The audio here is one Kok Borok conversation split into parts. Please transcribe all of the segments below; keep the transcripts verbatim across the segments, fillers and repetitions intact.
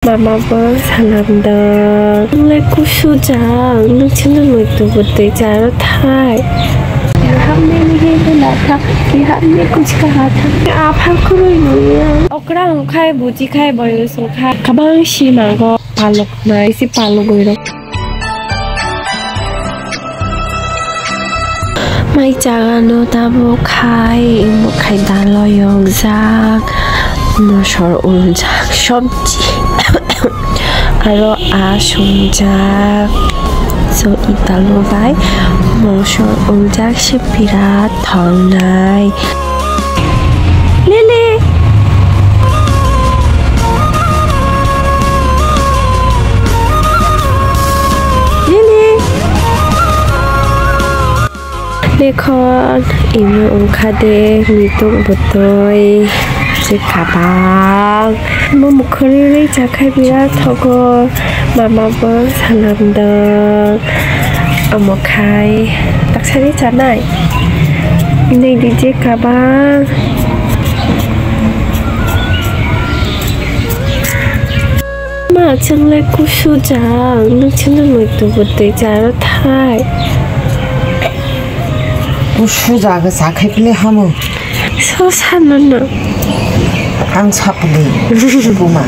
Mama bo salam dok. Nwng le kusu jang, nwng chini muitu bwtwi charo thai. Ye hamne nahi bula tha, ye hamne kuch kaha tha. Aphang khurui nungya. Okra wngkhai, buji khai, boyos wngkhai. Kabang si mango palok nai, si palok goi rok. Mai chagano tabuk khai, imo khai dal o yokjak, mosor uljak, sobji, aro aa songjak. So, i dal o bai mosor uljak se birat thongnai. Lily! Lily! Lekhon, imo wngkha de mituk bwtwi, je kabang. Mo mukhurwi chakhai birat thogo. Mama bo salam dok. Omo khai taksani chanai. Nai di je kabang. Ma, chwng le kusu jang, nwng chini muitu bwtwi charo thai. Kusu jaga chakhai pile hamo. So sanana. Ang sapli. Buma.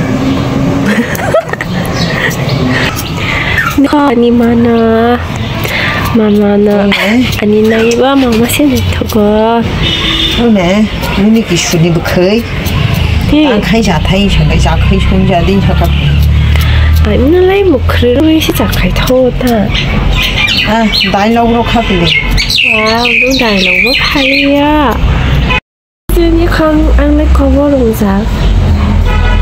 Ani mana, mama na, ani naiba mama se naithogo. One, nini kisuni bwkhwi. Ang khai ja thai, sa khai ja khai sung ja din sa kap. Ani nalai mukhri rwi se ja khai tho ta. Ah, dai log ro kha pili. Wow, no dai log bo phai ya. Chini khang ang le kobo rongjak.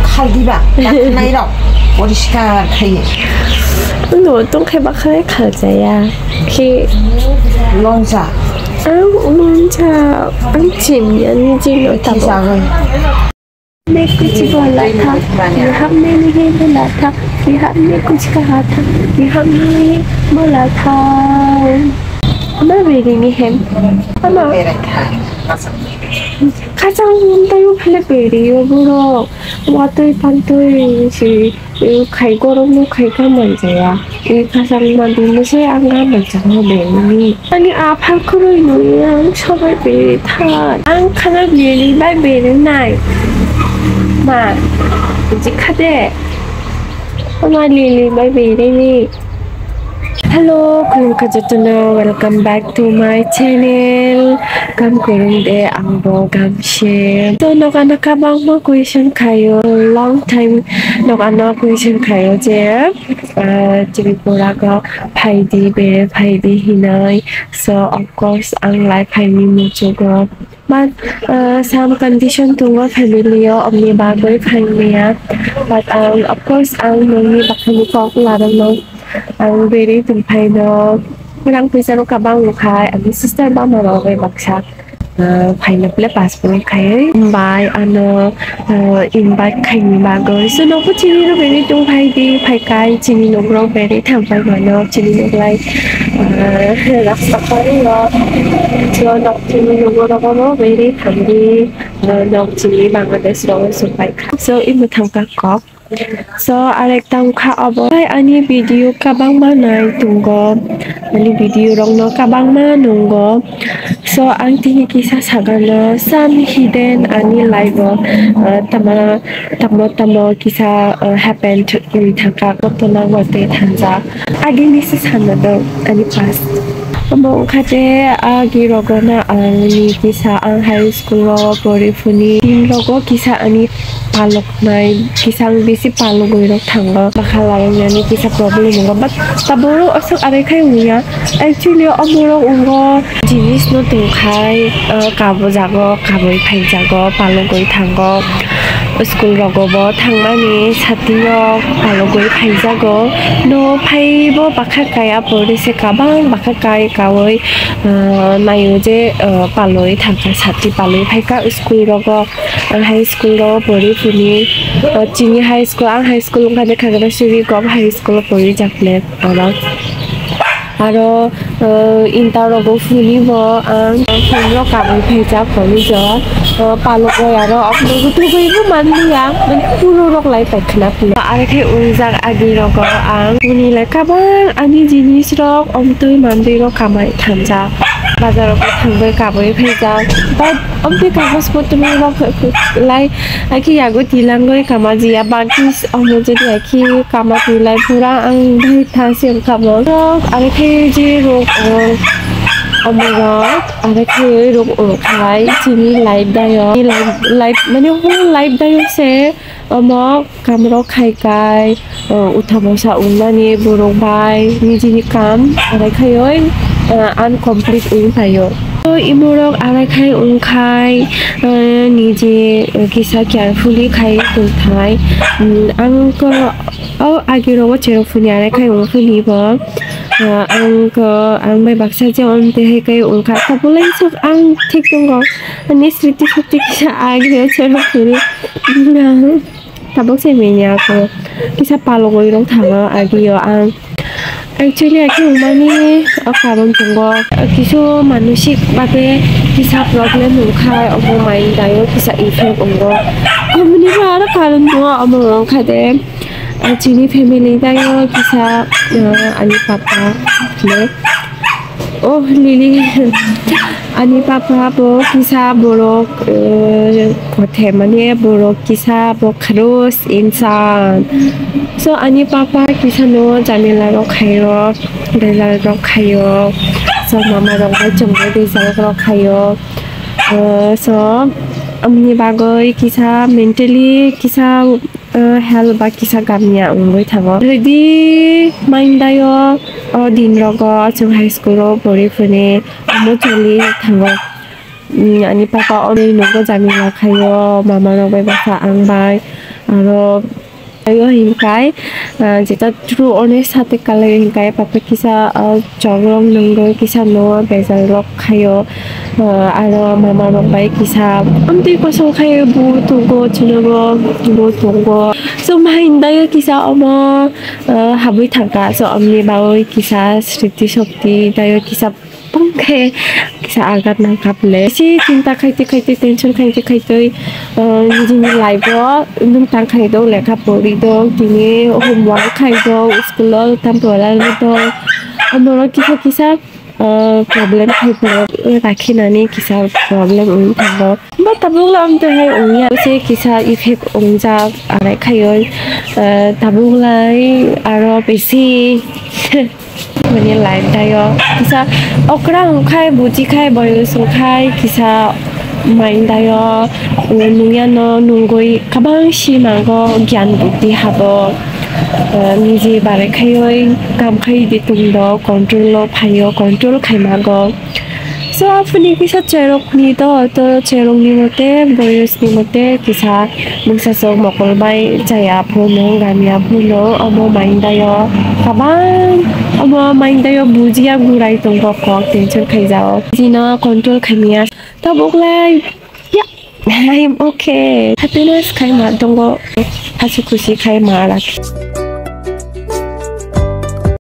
Khaldiba, yaknai rok, poriskar khai. No, tong khai bakhalai khaljaya. Khi longja. Ang longja, ang chimya ni jino tabo. Jagai. Ne kuchi bola tha, ye hamne nahi bola tha, ye hamne kuch kaha tha, ye hamne nahi bola tha. Ama beri ni hem. Ama. Khachang tayo phale beri yo borok. Watwi pantwi si, eh, khai gorom no khai ka manjaya. Eh, khachang mandi no se ang ga manjak no beri ni. Ani aphang khurui nui ang sobai beri tha. Ang khana beri bai beri nai. Ma, jikha de. Ama lili bai beri ni. Hello, khulumkha jotono, welcome back to my channel. Kam kwrwng de, ang bo gam se. So, nokano kabangma question khaio, long time nokano question khaio je, ah, Tripura go phaidi, bere phaidi hinoi. So, of course, ang lai phaini muchugo. But, uh, some condition tongo family o, omni bagwi phaimaya. But, um, of course, ang nokni bakhani kok larwkno ang beri tongphaino. Rang puisa rok kabang wngkhai, ani sister bama rok bai baksa, uh, phaina phle passport khai bai ano, uh, invite khaini bagwi. So, nokho chini rok beri tongphai di, phaikai chini nok rok beri thangpai mano, chini nok lai, uh, rasta kari rok. So, nok chini nok rok beri thangdi, uh, nok chini Bangladesh rok sokpai kha. So, imo thangkha kok. So, arekta wngkha obo. Tai ani video kabangma nai tongo. Ani video rokno kabangma nungo. So, ang tini kisa sagano some hidden ani life o, uh, tama, tamo, tamo kisa, uh, happened wngwi thangkha, koktona watwi thangjak. Agini se sanado ani past. Omo wngkha je agi rogo na ang ni kisa ang high school o pori phuni tin rogo kisa ani palok nai, kisa ang bisi palok goi rok thango. Bakha lainani kisa problem wngo, but taboro aswk arai khai wngya. Actually, omorok wngo jinis no tongkhai, ah, kabo jago, kaboi phai jago, palok goi thango. School rogo bo thangmani sati o palok goi phai jago. No phai bo bakha kai, apore se kabang bakha kai kaui, ah, naio je, ah, paloi thangkha, sati paloi phaikha school rogo. Ang high school o pori phuni, o chini high school, ang high school wngkha de Khagrasuri Govt High School o pori jak le oro. Aro, eh, inta rogo phuni bo ang phone rok kabui phaijak college o. Eh, palok rok aro apni bo tubui bo manliya, mane puro rok lai pai khna phi. Aro khe ungjak agi rogo ang phuni lai kabang ani jinis rok omtwi mandwi rok kamai thangjak. Bazar rogo thangbai kabui phaijak. But omtwi kagoj potro rok lai, akhe yago tilangoi kama jiya, bagis omo jodi akhe kama tilai pura ang bai tha se wngkha mo. Aro khe je rok, o, omo rok, aro khe rok wngkhai chini life dayo. Life, life, mane whole life dayo se omo kam rok khai kai, o, utha bwsa wngnani borok bai nijini kam arai khaioi, o, uncomplete wng paio. O, imorok arai khai wngkhai, o, nije, o, kisa carefully khai tongthai. Mm, ang ko, o, agi rogo cherok phuni arai khai wngkhani bo. O, ang ko, ang bai baksa je om te hai kai wngkha. Tabulai sok ang thik tongo. Ani sriti sriti kisa agi o cherok phuni. Tabuk se manya ko kisa palogoi rok thango agio ang. Actually, akhe wngmani o karon tongo. Kisu manosik bagwi kisa problem wngkha, omo mind dayo kisa effect wngo. Aboni bo aro karon tongo, omo wngkha de, ah, chini family dayo kisa, ah, ani papa le. Oh, Lily. Ani papa bo kisa borok, eh, kothe mane borok kisa bo kharus insan. So ani papa kisa no jamila rok khaio, bezal rok khaio. So mama rok bai chwng bai bezal rok khaio. Eh, so amni bagwi kisa mentally kisa, eh, health ba kisa gamya wngwi thango. Ready mind dayo, o din rogo chwng high school o pori phone omo choli thango. Mm, ani papa o nogo jamila khaio, mama rok bai baksa ang bai, aro ayo hinkai, ah, jeta true honest sate kalai hinkai, papa kisa, ah, chok rok nungwi kisa no bezal rok khaio, ah, aro mama rok bai kisa amtwi kosong khai bu tongo, chwnogo bu tongo. So, main dayo kisa omo, ah, habwi thangka. So, omni bagwi kisa sriti sokti dayo kisa bangkhe kisa agat nangkha ble. Si chinta khaitwi khaitwi, tension khaitwi khaitwi, ah, nijini life o nwng tang khai do, lekha pori do, tini homework khai do, school o tamni pora do. Omorok kisa kisa, ah, problem khai phuru rakhinani kisa problem wng thango. Ba tabuk lam te hai wngya se kisa effect wngjak arai khaioi, ah, tabuk lai aro bisi mani life dayo kisa okra wngkhai, buji khai, boyos wngkhai kisa mind dayo, nungya no nungwi kabang si mango gyan buddhi habo. Ah, niji barai khaioi kam khai di tungdo, control o phaio, control khai mago. So, aphuni kisa cherok ni to, to cherok ni mote, boyos ni mote, kisa mungsa sok mokol bai chaya phuno, gamya phuno, omo main dayo. Kabang, omo main dayo bujiya gurai tongo kok, tension khaijao. Jino control khaimya. Tabuk lai, ya, I am okay. Happiness khai ma tongo, hasi khusi khai ma lak.